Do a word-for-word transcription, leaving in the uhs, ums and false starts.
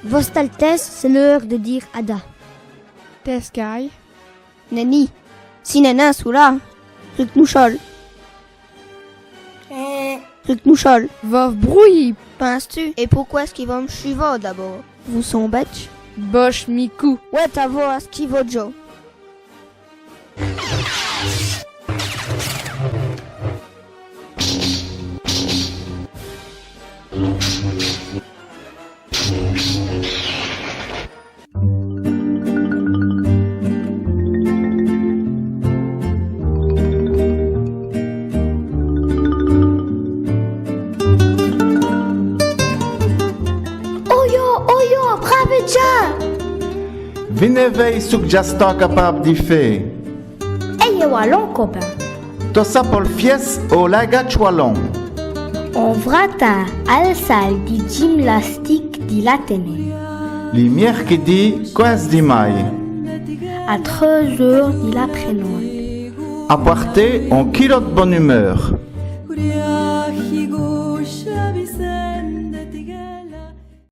Vosse Altèsse, c'èst l'eûre dè dîre ada. Tèscaye. Nèni, si nèni, çoula. R'knouchole. R'knouchole. Vos vos brouyîz, pinses-tu ? Èt poqwè èst-ce qui vos m' chûvoz d'abôrd ? Vos sins bètche. Boche mi coû. Wêtoz vos a ç' qui vos djez. Oyo, oyo, brâves djins ! Vinez vèy çou qu' dj'èsteu capâbe di fé. Èyèt walon, copin. Tot ça po l' fièsse au lingadje walon. On v' ratind al sale di djimnastique di l'Atènêye. Li mièrkèdi quinze di may. A treûs eûres di l'après-nonde. Apwèrtez on kilo d' bone umeûr.